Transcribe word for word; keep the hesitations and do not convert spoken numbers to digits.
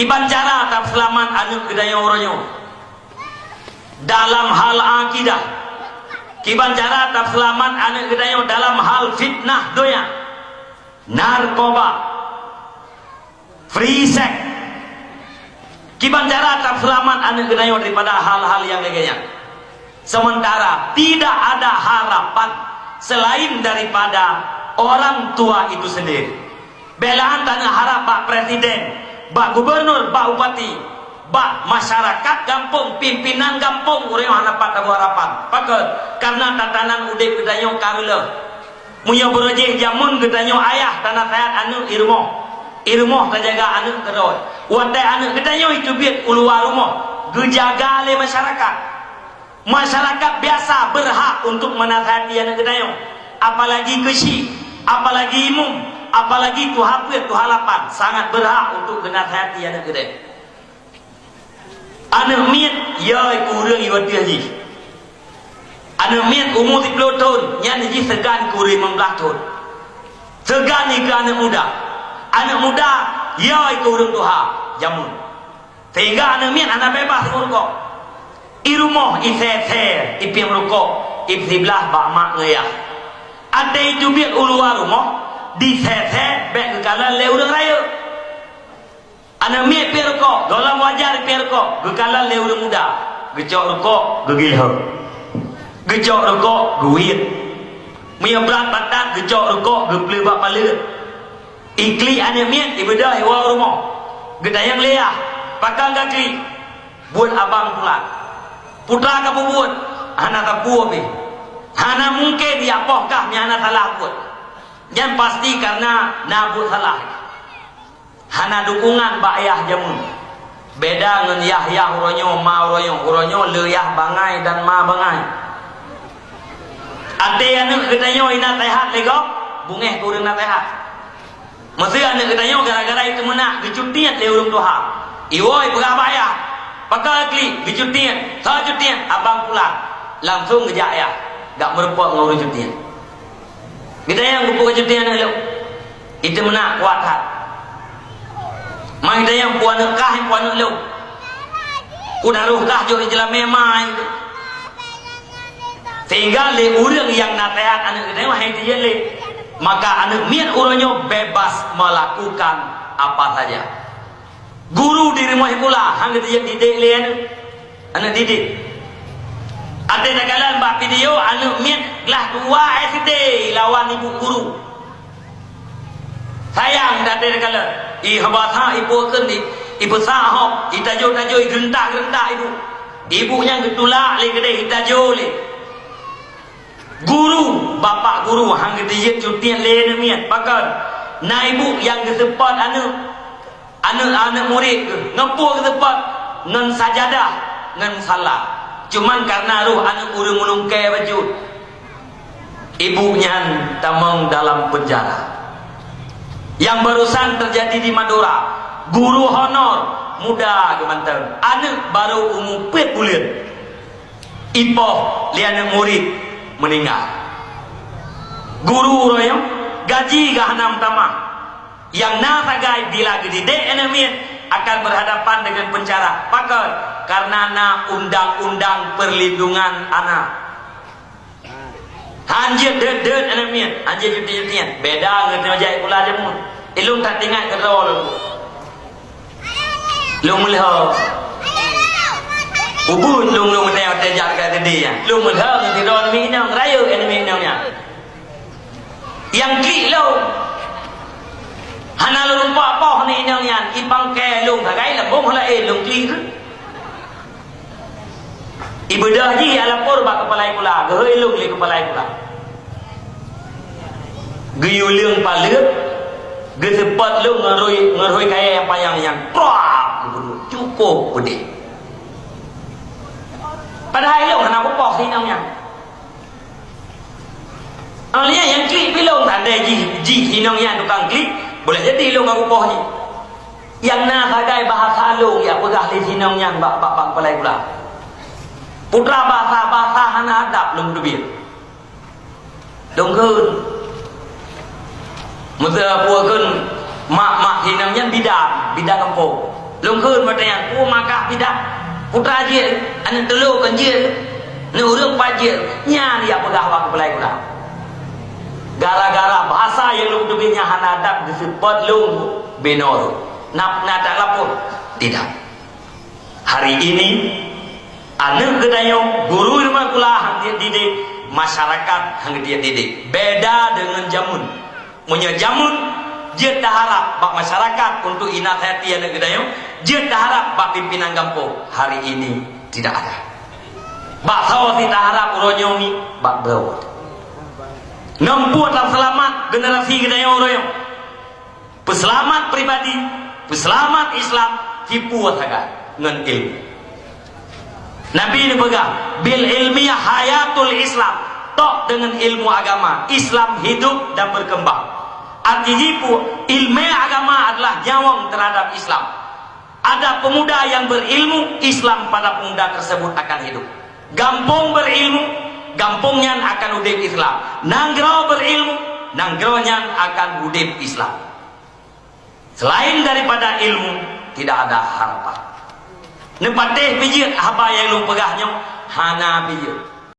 Kiban cara tapeuseulamat aneuk geutanyoe uroe nyoe dalam hal akidah. Kiban cara tapeuseulamat aneuk geutanyoe dalam hal fitnah donya, narkoba, free sex. Kiban cara tapeuseulamat aneuk geutanyoe daripada hal-hal nyang lagèe nyan. Sementara tidak ada harapan selain daripada orang tua itu sendiri. Bèk lôn taneuk harap bak presiden, bak gubernur, bak bupati, bak masyarakat gampông, pimpinan gampông, ureueng hana pat taboh harapan. Pakon? Karena tatanan udép geutanyoe ka reuloh. Meunyoe beurojéh jameun geutanyoe ayah tanaseuhat aneuk i rumoh, i rumoh tajaga aneuk keudroe. Watèe aneuk geutanyoe jiteubiet u luwa rumoh, geujaga lé masyarakat. Masyarakat biasa berhak untuk menasihati aneuk geutanyoe, apalagi keuchik, apalagi imum, apalagi tuha peuet, tuha lapan, sangat berhak untuk menasihati aneuk geutanyoe. Aneuk miet, yo keu ureueng nyang ateueh jih. Aneuk miet umu siplôh thôn, nyan jih seugan keu ureueng limong blaih thôn. Seugan keu aneuk muda. Aneuk muda, yo keu ureueng tuha, jameun. Sehingga aneuk miet hana bebas meurukok. I rumoh isé-sé, ipiep rukok, ipsiblah bak mak ngon yah. Até jiteubiet u luwa rumoh, disé-sé bèk geukalon lé ureueng rayeuk. Aneuk miet piep rukok, gohlom wajar piep rukok, geukalon lé ureueng muda. Geucok rukok, geugilhô. Geucok rukok, geuwiet. Meunyoe brat batat, geucok rukok, geupleueh bak paleuet. Iklik aneuk miet, ibeudôh iwoe u rumoh. Geutanyong lé yah, "Pakon kaklik?" "Buet abang pulan." "Putra kapubuet?" "Hana sapeue pih." Hana mungken jak poh kah nyang hana salah buet. Nyan pasti kareuna na buet salah. Hana dukungan bak yah jameun. Beda ngon yah-yah uroe nyoe, ma uroe nyoe. Uroe nyoe le yah bangai dan ma bangai. Até aneuk geutanyoe inaseuhat lé gob, beungéh keu ureueng naseuhat. Meusé aneuk geutanyoe gara-gara iteumeunak geucutiet lé ureueng tuha. Iwoe peugah bak yah, "Pakon klik?" "Geucutiet." "Soe cutiet?" "Abang pulan." Langsong geujak yah, jak meurumpok ngon ureueng cutiet. Geutanyoe keupeue geucutiet aneuk lôn? Iteumeunak kuat that. Man geutanyoe peue aneuk kah, peue aneuk lôn. Peue na roh kah jok di jeulamé ma. Sehingga lé ureueng nyang naseuhat aneuk geutanyoe hana jijeuet lé. Maka aneuk miet uroe nyoe bebas melakukan apa saja. Guru di rumoh sikula hana jijeuet didik lé aneuk, aneuk didik. Até takalon bak video aneuk miet glah dua S D lawan ibu guru. Sayang até takalon, i haba that ibu kheun di, ipeusa hok, itajô-tajô, igeureuntah-geureuntah ibu. Ibu nyan geutulak lé keudéh, itajô lé. Guru, bapak guru, han geuteubiet cutiet lé aneuk miet. Pakon? Na ibu nyang geuseupôt aneuk, aneuk, aneuk murit geuh. Ngon peue geuseupôt? Ngon sajadah, ngon musala. Cuman kareuna roh aneuk ureueng meulungkée bacut, ibu nyan tamong dalam penjara. Nyang barusan teujadi di Madura, guru honor, muda geuh mantong, aneuk barô umu peuet buleuen. Ipoh lé aneuk murit meuninggai. Guru uroe nyoe gaji geuh hana meutamah. Nyang na sagai bila geudidik aneuk miet akan berhadapan dengan penjara. Pakon? Karena na undang-undang perlindungan anak. Han jeuet deuet-deuet aneuk miet, han jeuet cutiet-cutiet. Beda ngon teujak sikula jameun. Ilôn that ingat keudroe lôn. Lôn meulhö. Ubeuet lôn, lôn meunyoe teuh jak ka geude nyan. Lôn meulhö ngon sidroe aneuk miet inong, rayeuk aneuk miet inong nyan. Nyang klik lôn. Hana lôn rumpok poh aneuk inong nyan, ipangke lôn sagai lambông laén lôn klik. Ibeudôh jih alapor bak keupala sikula, geuhôi lôn lé keupala sikula. Geuyue leueng paleuet, geuseupôt lôn ngon rhôi, ngon rhôi kayée nyang panyang nyan, prak! Geupeudeuh, cukôp peudeh. Padahai lôn hana kupoh si inong nyan. Awak nyan nyang klik pi lôn, tandai jih, jih si inong nyan tukang klik, boleh jadi lôn ka kupoh jih. Nyang na sagai bahasa lôn nyang peugah lé si inong nyan bak, bak, bak keupala sikula. Putra basa, basa hana adab lôn teubiet. Lôn kheun. Meuseu peue kheun mak, mak si inong nyan bidan, bidan gampông. Lôn kheun watée nyan, peue maka pidah? Putra jeuet, aneuk tulô kon jeuet, aneuk ureuëng pat jeuet, nyan jak peugah bak keupeulai gula. Gara-gara bahasa nyang lôn teubiet nyan hana adab, geuseupôt lôn binoe. Na, na that lapor? Tidak. Hari ini, aneuk geutanyoe, guru rumoh sikula han jeuet didik, masyarakat han jeuet didik. Beda deungon jameun. Meunyoe jameun, jeuet taharab bak masyarakat untuk inasihati aneuk geutanyoe, jeuet taharab bak pimpinan gampông. Hari ini tidak ada. Bak soe sit taharab uroe nyoe mi? Bak droe. Ngon peue taseulamat generasi geutanyoe uroe nyoe? Peuseulamat pribadi, peuseulamat Islam, tipu sagai ngon ilmu. Nabi neupeugah, "Bil ilmi hayatul Islam." Tok deungon ilmu agama, Islam hidup dan berkembang. Arti jih peue? Ilmu agama adalah nyawöng terhadap Islam. Ada pemuda yang berilmu, Islam pada pemuda tersebut akan hidup. Gampông berilmu, gampông nyan akan udeb Islam. Nanggroe berilmu, nanggroe nyan akan udeb Islam. Selain daripada ilmu, tidak ada harapan. Neupatéh pih jeuet haba nyang lôn peugah nyoe? Hana pih jeuet.